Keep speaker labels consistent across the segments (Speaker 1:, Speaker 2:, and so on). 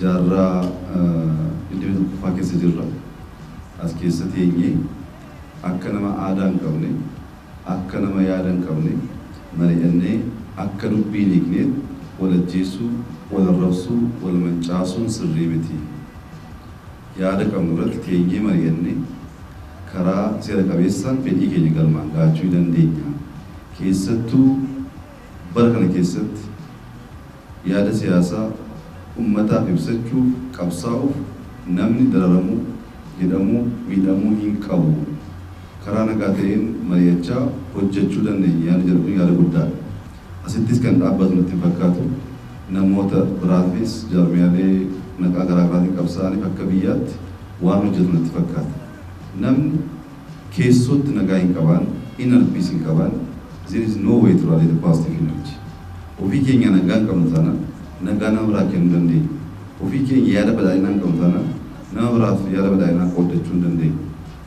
Speaker 1: Jaarraa 21ffaa keessa jirra. As keessa teenyee akka nama aadaa hin qabne, akka nama yaada hin qabne mari'annee akka dubbii hin hiikneet wal ajjeesuu, wal arrabsuu, wal mancaasuun sirrii miti. Yaada qabnu irratti teenyee mari'annee karaa seera qabeessaan fedhii keenya galmaan gahachuu ni dandeenya. Keessattuu bara kana keessatti yaada siyaasaa ummataaf ibsachuuf qabsaa'uuf namni dararamuu, hidhamuu, miidhamuu hin qabu. Karaa nagaa ta'een mari'achaa hojjechuu dandeenya yaada jedhu kun yaada guddaadha. Asittis kan dhaabbatu natti hin fakkaatu. Namoota biraafis, jaarmiyaalee maqaa garaa garaatiin qabsaa'aniif akka biyyaatti waan hojjetu natti fakkaata. Namni keessootti nagaa hin qabaanne, inner peace hin qabaanne, there is no way to rally the positive energy. Ofii keenya nagaa hin qabnu taanaan nagaa nama biraa kennuu dandeenya. Ofii keenya yaada badhaadhinaa hin qabnu taanaan nama biraaf yaada badhaadhinaa qooddachuu hin dandeenyu.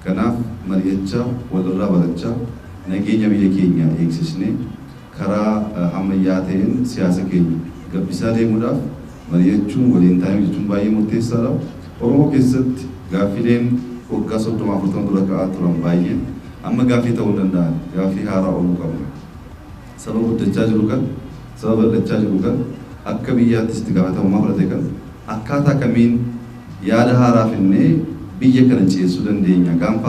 Speaker 1: Kanaaf mari'achaa, walirraa barachaa, nageenya biyya keenyaa eegsisnee karaa ammayyaa ta'een siyaasa keenya gabbisaa deemuudhaaf mari'achuun, waliin taa'ee jechuun baay'ee murteessaadha. Oromoo keessatti gaaffileen waggaa 30 40 dura ka'aa turan baay'een amma gaaffii ta'uu hin danda'an. Gaaffii haaraa uumuu qabna. Saba guddachaa jiru kan, saba bal'achaa jiru kan, akka biyyaattis itti gaafatamummaa fudhate kan akkaataa kamiin yaada haaraa finnee biyya kana ceessuu dandeenya gaanfa